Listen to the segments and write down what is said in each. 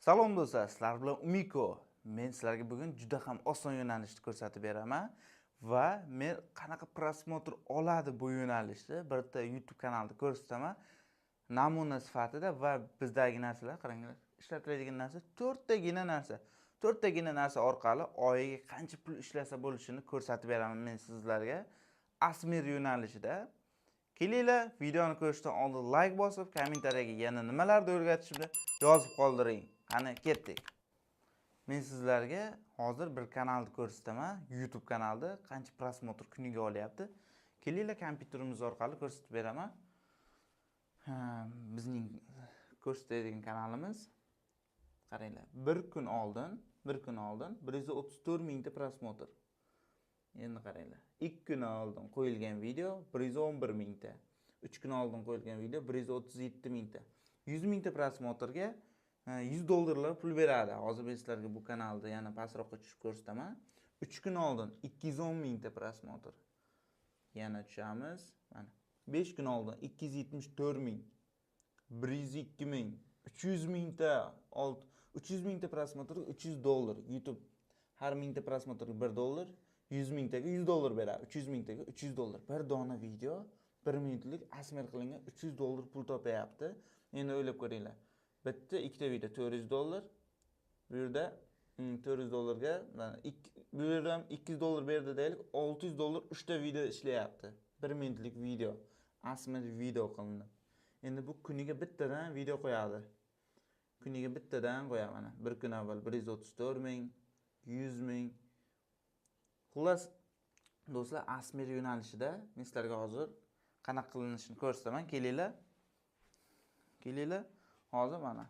Salom do'stlar, sizlar bilan Umiko. Men sizlarga bugun juda ham oson yo'nalishni ko'rsatib beraman va men qanaqa prosmotr oladi bu yo'nalishni bitta YouTube kanalda ko'rsataman namuna sifatida va bizdagi narsalar qaranglar, ishlatiladigan narsa to'rttagina narsa. To'rttagina narsa orqali oyiga qancha pul ishlasa bo'lishini ko'rsatib beraman men sizlarga Asmir yo'nalishida. Kelinglar, videoni ko'rishdan oldin like bosib, kommentariyaga yana nimalarni o'rgatishimni yozib qoldiring. Qani ketdik. Men sizlarga hozir bir kanalni ko'rsataman, YouTube kanalda qancha prosmotr kuniga olyapti. Kelinglar, kompyuterimiz orqali ko'rsatib beraman. Ha, bizning ko'rsatadigan kanalimiz. Qaranglar, bir kun oldin 134 mingta prosmotr. Endi qaranglar, 2 kun oldin qo'yilgan video 111 mingta, 3 kun oldin qo'yilgan video 137 mingta. 100 mingta prosmotrga 100 dollarlar pul beradi. Hozir men sizlarga bu kanalda yana pastroqqa tushib ko'rsataman. 3 kun oldin 210 mingta prosmotr. Yana tushamiz. Mana 5 kun oldin 274 ming, 102 ming, 300 mingta, 300 mingta prosmotrga 300 dollar. YouTube har mingta prosmotrga 1 dollar, 100 mingtaga 100 dollar beradi. 300 mingtaga 300 dollar. Bir dona video 1 minutlik asmer qilingan 300 dollar pul topayapti. Endi o'ylab ko'ringlar. Bitta ikkita video 400 dollar. Bu yerda 400 dollarga, mana bu yerda ham 200 dollar berdi deylik, 600 dollar 3 ta video ishlayapti. 1 minutlik video, asmer video qilindi. Endi bu kuniga bittadan video qo'yadi. Kuniga bittadan qo'yadi mana. Bir kun avval 134 ming, 100 ming. Xullas do'stlar, Asmir yo'nalishida men sizlarga hozir qanaqa qilinishini ko'rsataman. Kelinglar. Kelinglar. Hozir mana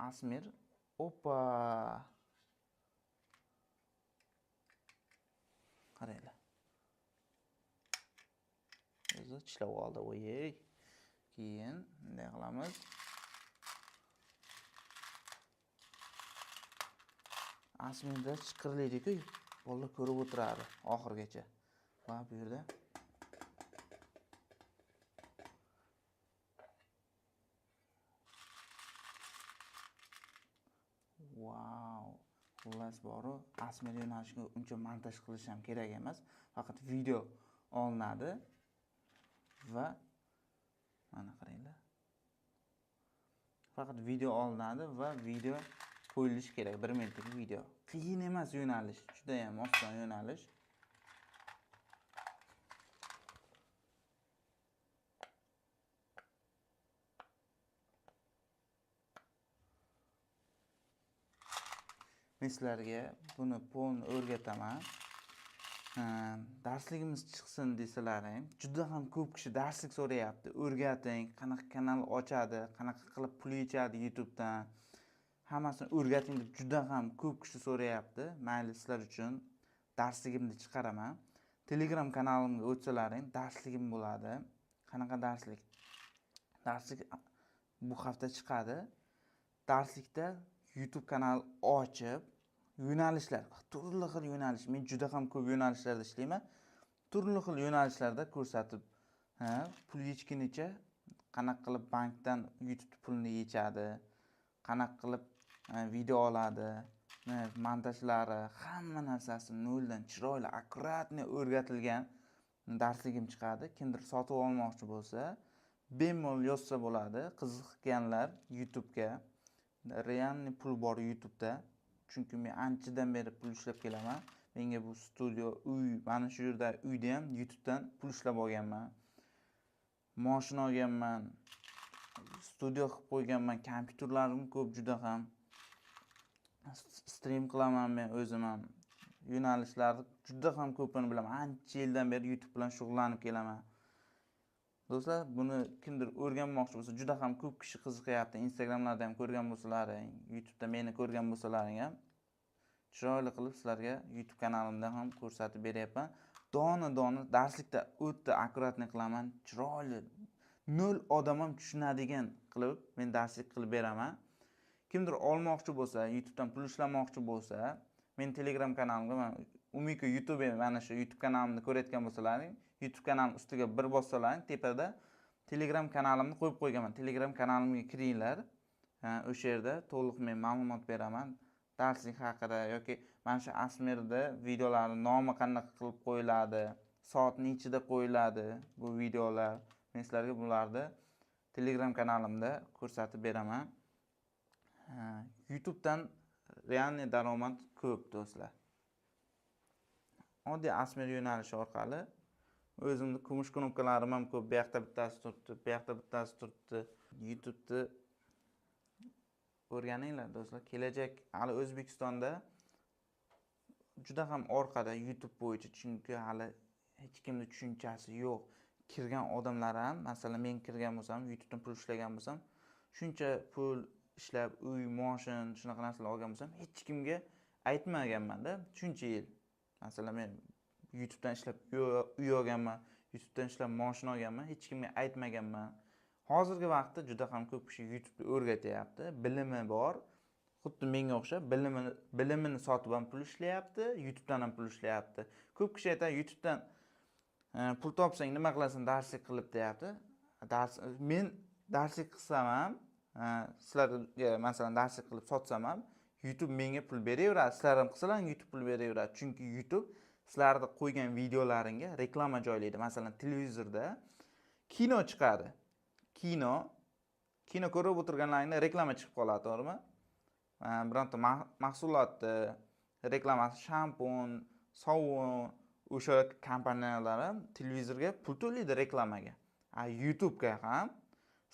Asmir, opa. Qaranglar. O'zi tishlab oldi, o'yey. Keyin bunday qilamiz. Asmirda chiqirilaydi-ku, bolalar ko'rib o'tiradi oxirigacha. Va bu yerda wow, xullas boru Asmir yo'nalishiga uncha montaj qilish ham kerak emas, faqat video olinadi va mana qaranglar. Faqat video olinadi va video qo'yilishi kerak, 1 minutlik video. Qiyin emas yo'nalish, juda ham oson yo'nalish. Men sizlarga buni polni o'rgataman. Darsligimiz chiqsin desalaring, juda ham ko'p kishi darslik so'rayapti. O'rgating, qanaqa kanal ochadi, qanaqa qilib pul yechadi YouTube'dan. Hammasini o'rgating deb juda ham ko'p kishi so'rayapti. Mayli, sizlar uchun darsligimni chiqaraman. Telegram kanalimga o'tsalaring, darsligim bo'ladi. Qanaqa darslik? Darslik bu hafta chiqadi. Darslikda YouTube kanal ochib, yo'nalishlar, turli xil yo'nalish. Men juda ham ko'p yo'nalishlarda ishlayman. Turli xil yo'nalishlarda ko'rsatib, pul yechgunicha qanaqa qilib bankdan YouTube pulini yechadi, qanaqa qilib video oladi, montajlari, hamma narsasi noldan chiroyli, akkuratni o'rgatilgan darsligim chiqadi. Kimdir sotib olmoqchi bo'lsa, bemalol yozsa bo'ladi. Qiziqqanlar YouTube'ga, realniy pul bor YouTube'da. Chunki men anchadan beri pul ishlab kelaman. Menga bu studio, uy, mana shu yerda uyda ham YouTube'dan pul ishlab olganman. Mashina olganman, studio qilib qo'yganman, kompyuterlarim ko'p juda ham. Stream qilaman men o'zim ham. Yo'nalishlarni juda ham ko'pini bilaman. Ancha yildan beri YouTube bilan shug'ullanib kelaman. Do'stlar, buni kimdir o'rganmoqchi bo'lsa, juda ham ko'p kishi qiziqyapti. Instagramlarda ham ko'rgan bo'lsalaring, YouTube'da meni ko'rgan bo'lsalaring ham chiroyli qilib sizlarga YouTube kanalimda ham ko'rsatib beryapman. Dona-dona darslikda o'ta akkuratni qilaman, chiroyli, nol odam ham tushunadigan qilib men darslik qilib beraman. Kimdir olmoqchi bo'lsa, YouTube'dan pul ishlamoqchi bo'lsa, men Telegram kanalimga, mana Umiko YouTube, mana shu YouTube kanalimni ko'rayotgan bo'lsalaring, YouTube kanalim ustiga bir bossalaring, tepada Telegram kanalimni qo'yib qo'yganman. Telegram kanalimga kiringlar. O'sha yerda to'liq men ma'lumot beraman. Darslik haqida yoki mana shu Asmerda videolarning nomi qanaqa qilib qo'yiladi, soat nechida qo'yiladi bu videolar. Men sizlarga bularni Telegram kanalimda ko'rsatib beraman. YouTube'dan realniy daromad ko'p do'stlar. Oddiy Asmer yo'nalishi orqali o'zimni kumush knopkalarim ham ko'p. Bu yoqda bittasi turibdi, bu yoqda bittasi turibdi. YouTube'ni o'rganinglar do'stlar. Kelajak hali O'zbekistonda juda ham orqada YouTube bo'yicha, chunki hali hech kimning tushunchasi yo'q. Kirgan odamlar ham, masalan, men kirgan bo'lsam, YouTube'dan pul ishlagan bo'lsam, shuncha pul ishlab, uy, moshin, shunaqa narsalar olgan bo'lsam, hech kimga aytmaganman-da, shuncha yil. Masalan, men YouTube'dan ishlab uy olganman, YouTube'dan ishlab moshin olganman, hech kimga aytmaganman. Hozirgi vaqtda juda ham ko'p kishi YouTube'ni o'rgatyapti, bilimi bor. Xuddi menga o'xshab bilimini sotib ham pul ishlayapti, YouTube'dan ham pul ishlayapti. Ko'p kishi aytadi, YouTube'dan pul topsang nima qilasan, darslik qilib deyapti. Men darslik qilsam ham, sizlarga masalan darslik qilib sotsam ham, YouTube menga pul beraveradi. Sizlar ham qilsalar YouTube pul beraveradi. Chunki YouTube sizlarni qo'ygan videolaringga reklama joylaydi. Masalan, televizorda kino chiqadi. Kino ko'rib o'tirganlaringda reklama chiqib qoladi, to'g'rimi? Bironta mahsulotni reklamasi, shampun, sovun, o'sha kompaniyalar ham televizorga pul to'laydi reklamaga. YouTube'ga ham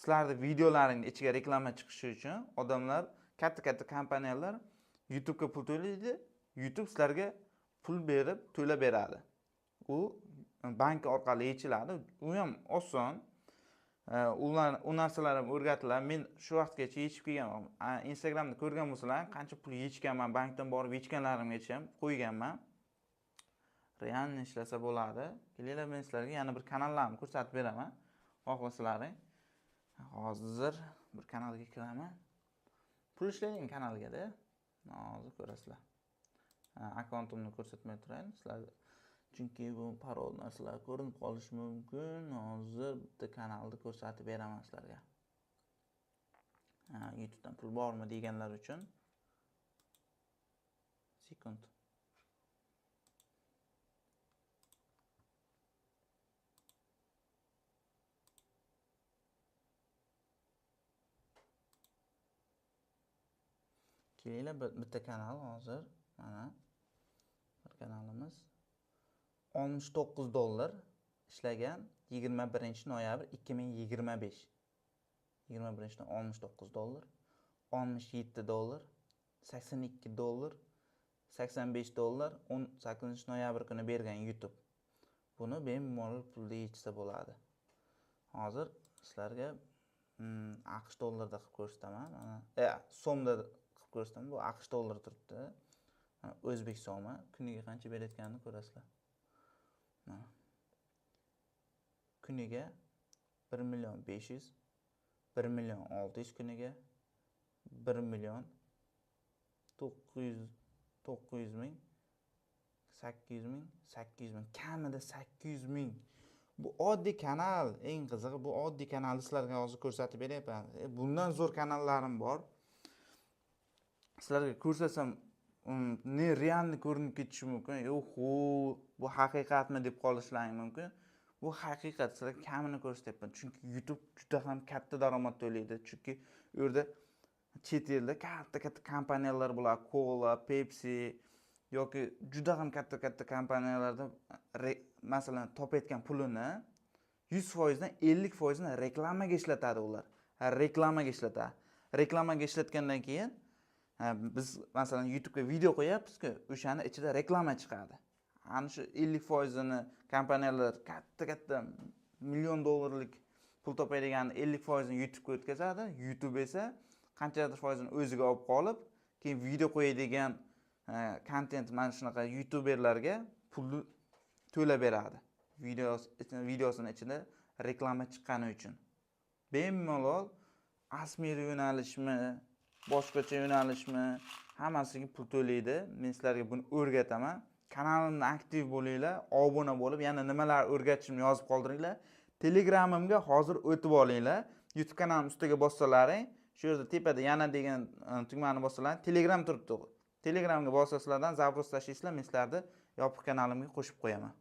sizlarni videolaringni ichiga reklama chiqishi uchun odamlar, katta-katta kompaniyalar YouTube'ga pul to'laydi. YouTube sizlarga pul berib to'lab beradi. U bank orqali yechiladi. U ham oson. U narsalar ham o'rgatiladi. Men shu vaqtgacha yechib kelganman. Instagramda ko'rgan bo'lsalar, qancha pul yechganman, bankdan borib yechganlarimgacha ham qo'yganman. Realni ishlasa bo'ladi. Kelinglar, men sizlarga yana bir kanallarni ko'rsatib beraman. Xohlasalaring. Hozir bir kanalga kiraman. Pul ishlaydigan kanalga-da. Hozir ko'rasizlar. Akkauntimni ko'rsatmay turayin sizlarga. Chunki bu parol narsalar ko'rinib qolishi mumkin. Hozir bitta kanalni ko'rsatib beraman sizlarga. YouTube'dan pul bormi deganlar uchun. Sekund. Kelinglar, bitta kanal hozir mana bir kanalimiz $69 ishlagan 21 noyabr 2025. 21 $69, $67, $82, $85, 18 noyabr kuni bergan YouTube. Buni bemalol pulda yechsa bo'ladi. Hozir sizlarga AQSh dollarida qilib ko'rsataman. Mana, so'mda qilib ko'rsataman. Bu AQSh dollari turibdi. Mana o'zbek so'mi kuniga qancha berayotganini ko'rasizlar. Mana. Kuniga bir million besh yuz, bir million olti yuz kuniga, bir million to'qqiz yuz, to'qqiz yuz ming, sakkiz yuz ming, sakkiz yuz ming, kamida sakkiz yuz ming. Bu oddiy kanal, eng qizig'i bu oddiy kanalni sizlarga hozir ko'rsatib beryapman. Bundan zo'r kanallarim bor. Sizlarga ko'rsatsam, ne realni ko'rinib ketishi mumkin. Yo'q, bu haqiqatmi deb qolishlaring mumkin. Bu haqiqat, sizlarga kamini ko'rsatyapman. Chunki YouTube juda ham katta daromad to'laydi. Chunki u yerda chet elda katta-katta kompaniyalar bo'ladi, Cola, Pepsi yoki juda ham katta-katta kompaniyalarda masalan topayotgan pulini 100%dan 50%ni reklamaga ishlatadi ular. Ha, reklamaga ishlatadi. Reklamaga ishlatgandan keyin, ha, biz masalan YouTube'ga video qo'yapmiz-ku, o'shani ichida reklama chiqadi. Ana shu 50%ini kompaniyalar katta-katta million dollarlik pul topadigan 50%ini YouTube'ga o'tkazadi. YouTube esa qanchadir foizini o'ziga olib qolib, keyin video qo'yadigan, kontent mana shunaqa youtuberlarga pulni to'lab beradi. Videosini ichida reklama chiqqani uchun. Bemalol Asmer yo'nalishmi, boshqacha yo'nalishmi, hammasiga pul to'laydi. Men sizlarga buni o'rgataman. Kanalimda aktiv bo'linglar, obuna bo'lib, yana nimalar o'rgatishimni yozib qoldiringlar. Telegramimga hozir o'tib olinglar. YouTube kanalim ustiga bossalaring, Shu yerda tepada "Yana" degan tugmani bossalar, Telegram turibdi. Telegramga bosasizlardan запрос tashlaysizlar, men sizlarni yopiq kanalimga qo'shib qo'yaman.